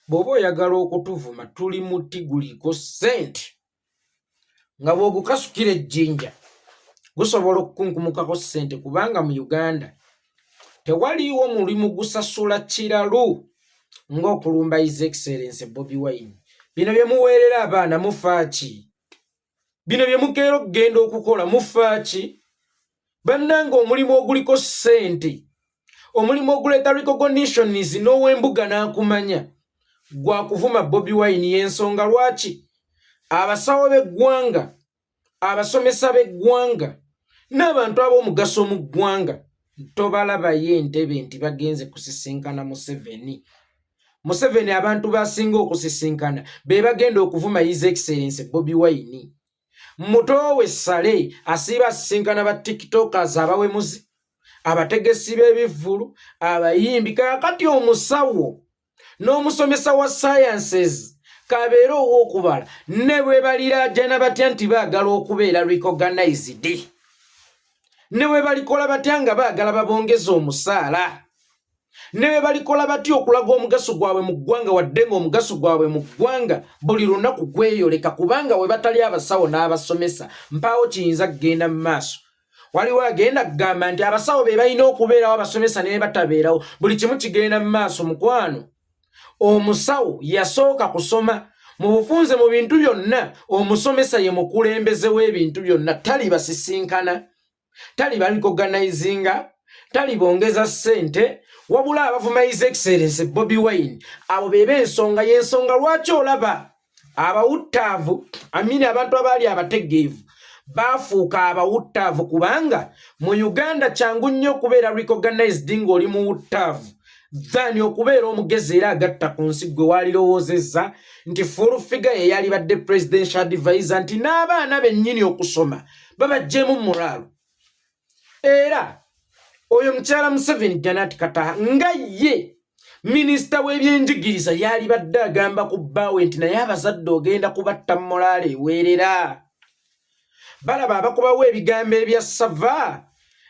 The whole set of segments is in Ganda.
Bw'oba oyagala okutuvuma tuli muti guliko ssente nga bw'ogukasukira ejjinja gusobola okukunkumukako ssente, kubanga mu Uganda tewaliiwo mulimu gusasula kiralu ng'okulumba His Excellence Bobi Wine. Bino bye muweerera abaana mufaaki? Bino bye mukeera okugenda okukola mufaaki? Bannange, omulimu oguliko ssente, omulimu oguleeta recognitions n'ow'embuga n'akumanya, gwa kuvuma Bobi Wine. Y'ensonga lwaki abasawo b'eggwanga, abasomesa b'eggwanga n'abantu ab'omugaso mu ggwanga tobalabayo entebe nti bagenze kusisinkana Museveni. Museveni abantu basinga okusisinkana be bagenda okuvuma His Excellence Bobi Wine. Muto we Sale asiiba asisinkana ba tiktokers, abawemuzi, abategesi b'ebivvulu, abayimbi. Kaakati omusawo n'omusomesa wa sciences kabeere ow'okubala ne bwe baliraajana batya nti baagala okubeera recognized, ne bwe balikola batya nga baagala babongeza omusaala, ne bwe balikola batya okulaga omugaso gwabwe mu ggwanga, wadde ng'omugaso gwabwe mu ggwanga buli lunaku gweyoleka, kubanga we batali abasawo n'abasomesa mpaawo kiyinza kugenda mu maaso. Waliwo agenda kugamba nti abasawo be balina okubeerawo, abasomesa ne batabeerawo buli kimu kigenda mu maaso? Mukwano, omusawo yasooka kusoma. Mu bufunze mu bintu byonna omusomesa ye mukulembeze w'ebintu byonna. Tali basisinkana, tali barecognizinga, tali bongeza ssente, wabula abavuma His Excellence Bobi Wine abo beba ensonga. Y'ensonga lwaki olaba abawuttaavu amini abantu abaali abategeevu baafuuka abawuttaavu, kubanga mu Uganda kyangu nnyo okubeera recognized ng'oli muwuttaavu than okubeera omugezi era agatta ku nsi. Gwe waalirowoozezza nti Full Figure ye yalibadde presidential advisor, nti n'abaana bennyini okusoma babaggyemu muraalo. Era oyo mukyala Museveni Janat Kataha nga ye minisita w'ebyenjigiriza yalibadde agamba ku bbaawe nti naye abazadde ogenda kubatta mulaalo eweerera. Balaba abakubawo ebigambo ebya sava,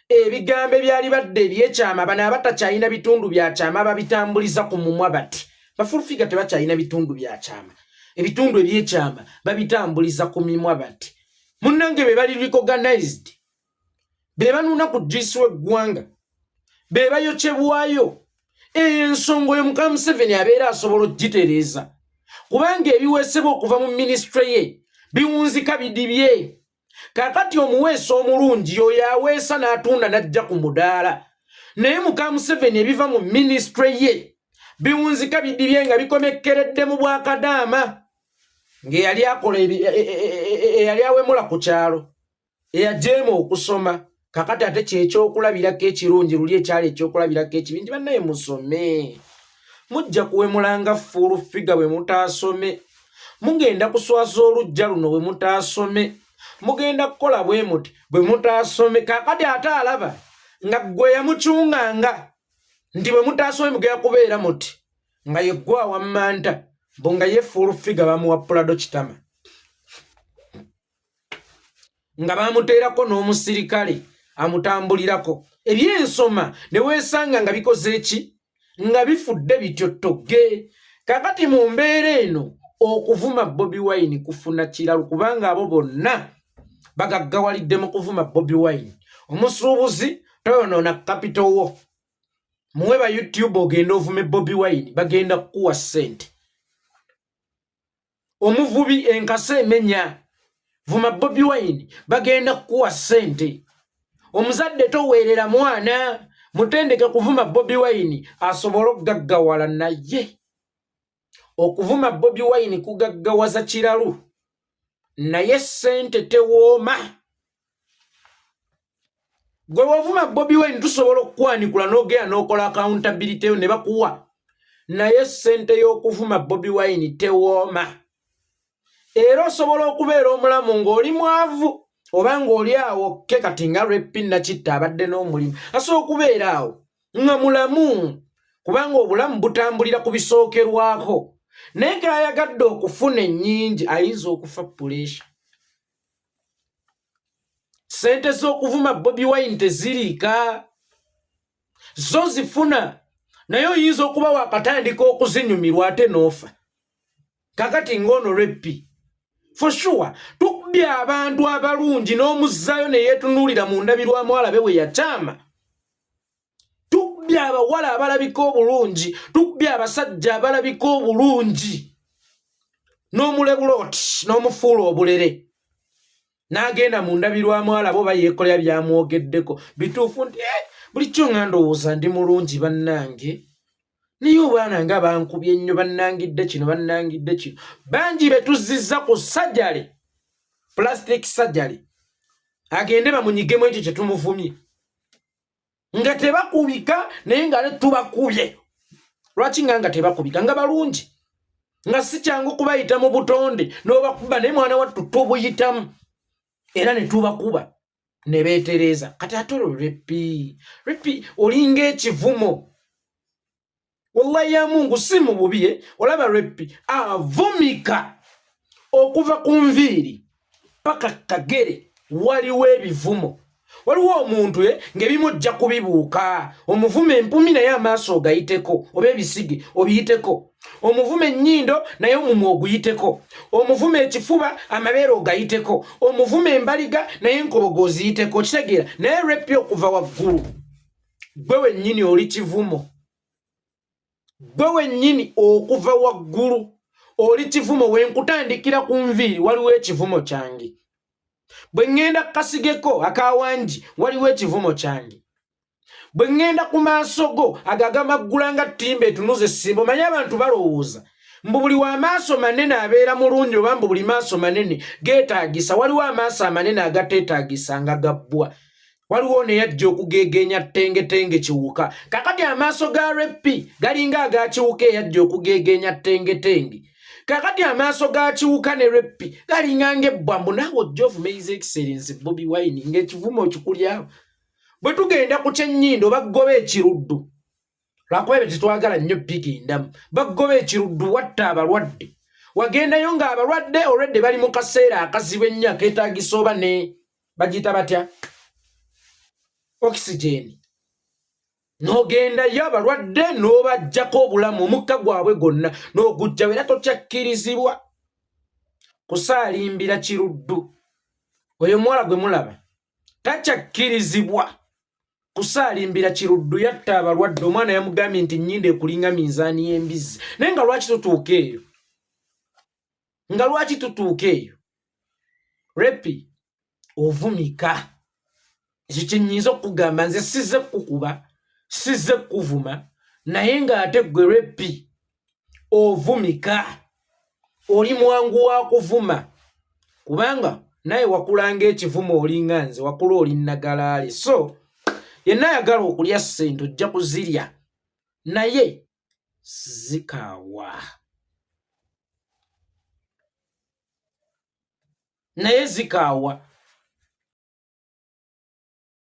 ebigambo ebyalibadde ebyekyama. Bano abatakyalina bitundu byakyama babitambuliza ku mumwa bati ba Full Figure tebakyalina bitundu byakyama, ebitundu ebyekyama babitambuliza ku mimwa bati. Munnange, be bali recognized, be banuuna ku juice w'eggwanga, be bayokyebwayo. Eyo ensonga oyo muka Museveni abeera asobola okugitereeza, kubanga ebiweesebwa okuva mu minisitule ye biwunzika bidibye. Kaakati omuweesa omulungi yoyo aweesa n'atunda n'ajja ku mudaala, naye muka Museveni ebiva mu minisitule ye biwunzika bidibye nga bikomekkeredde mu bwakadaama ng'eyali akola eyali awemula ku kyalo eyajeema okusoma. Kakati ate kyekyokulabirako ekirungi, luli ekyali ekyokulabirako ekibi nti bannaye musome, mujja kuwemulanga Full Figure bwe mutaasome, mugenda kuswaza olujja luno bwe mutaasome, mugenda kukola bwe muti bwe mutaasome. Kakati ate alaba nga gwe yamucunganga nti bwe mutaasome mugenda kubeera muti, nga yeggwa awammanta mbu nga ye Full Figure bamuwa Prado kitama nga bamuteerako n'omusirikale amutambulirako. Ebyensoma ne weesanga nga bikoze eki nga bifudde bityo togge. Kakati mu mbeera eno okuvuma Bobi Wine kufuna kiralu, kubanga abo bonna bagaggawalidde mu kuvuma Bobi Wine. Omusuubuzi toyonoona capital wo, muwe ba YouTube ogende ovume Bobi Wine, bagenda kukuwa ssente. Omuvubi enkasa emenya, vuma Bobi Wine, bagenda kukuwa ssente. Omuzadde toweerera mwana, mutendeke kuvuma Bobi Wine asobole okugaggawala. Naye okuvuma Bobi Wine kugaggawaza kiralu, naye ssente tewooma. Gwe bwovuma Bobi Wine tusobola okukwanikula n'ogenda n'okola accountability yo ne bakuwa, naye ssente y'okuvuma Bobi Wine tewooma. Era osobola okubeera omulamu ng'oli mwavu oba ng'oli awo ke kati nga Repi Nakitta abadde n'omulimu, asobola okubeera awo nga mulamu kubanga obulamu butambulira ku bisookerwako, naye k'ayagadde okufuna ennyingi ayinza okufa pressure. Sente z'okuvuma Bobi Wine teziriika, zo zifuna, Naye oyinza okuba wakatandika okuzinyumirwa ate n'ofa. Kakati ng'ono Reppi, for sure tukubye abantu abalungi n'omuzzaayo ne yeetunuulira mu ndabirwamu alabe we yakyama. Tukubye abawala abalabika obulungi, tukubye abasajja abalabika obulungi, n'omulebula oti n'omufuula obulere n'agenda mu ndabirwamu alabe oba yeekolera byamwogeddeko bituufu nti eh, bulijjo nga ndowooza ndi mulungi bannange, naye obwana nga bankubye nnyo, bannangidde kino, bannangidde kino. Bangi be tuzzizza ku sajale, plastic sajale, agende bamunyigemu ekyo kye tumuvumye nga tebakubika, naye nga ate tubakubye. Lwaki nga tebakubika nga balungi, nga si kyangu kubayita mu butonde n'obakuba, naye mwana wattu tubuyitamu era ne tubakuba ne beetereeza. Kati ate olwo Repi, Repi olinga ekivumo, wallahi ya Mungu, si mu bubi eh? Olaba Repi avumika okuva ku nviiri paka kagere, waliwo ebivumo. Waliwo omuntu eh, ng'ebimu ojja kubibuuka, omuvuma empumi naye amaaso ogayiteko, oba ebisige obiyiteko, omuvuma ennyindo naye omumwa oguyiteko, omuvuma ekifuba amabeere ogayiteko, omuvuma embaliga naye enkobogo oziyiteko, okitegeera? Naye Repi okuva waggulu, gwe wennyini oli kivumo, gwe wennyini okuva waggulu oli kivumo. Wenkutandikira ku nviiri waliwo ekivumo kyange, bwe ŋŋenda kukasigeko akawangi waliwo ekivumo kyange, bwe ŋŋenda ku maaso go ago agamaggula nga ttimba etunuza essimba. Omanyi abantu balowooza mbu buli w'amaaso manene abeera mulungi, oba mbu buli maaso manene geetaagisa. Waliwo amaaso amanene agateetaagisa nga gabbwa. Waliwo neyajja okugeegenya ttengetenge kiwuka. Kakati amaaso ga Repi galinga aga kiwuka eyajja okugeegenya ttengetenge. Kakati amaaso ga kiwuka ne Repi galinga ng'ebbwa. Mbu naawe ojja ovume His Excellence Bobi Wine ng'ekivumo okikulyawo. Bwe tugenda ku kyennyindo baggoba ekiruddu, lwakuba ebyo tetwagala nnyo bigendamu. Baggoba ekiruddu, watta abalwadde, wagendayo ng'abalwadde olwedde bali mu kaseera akazibu ennyo akeetaagisa oba ne bagiyita batya oxygen, n'ogendayo abalwadde n'obajjako obulamu, omukka gwabwe gwonna n'ogujjawo, era tokyakkirizibwa kusaalimbira kiruddu. Oyo omuwala gwe mulaba takyakkirizibwa kusaalimbira kiruddu, yatta abalwadde. Omwana yamugambye nti nnyindo ekulinga minzaani y'embizzi. Naye nga lwaki tutuuka eyo? Nga lwaki tutuuka eyo? Repi ovumika, ekyo kyenyinza okukugamba. Nze sizze kukukuba, sizze kukuvuma, naye ng'ate gwe Repi ovumika, oli mwangu wa kuvuma, kubanga naye wakulanga ekivumo, olinga nze, wakula oli nagalaale. So yenna ayagala okulya ssente ojja kuzirya, naye zikaawa, naye zikaawa.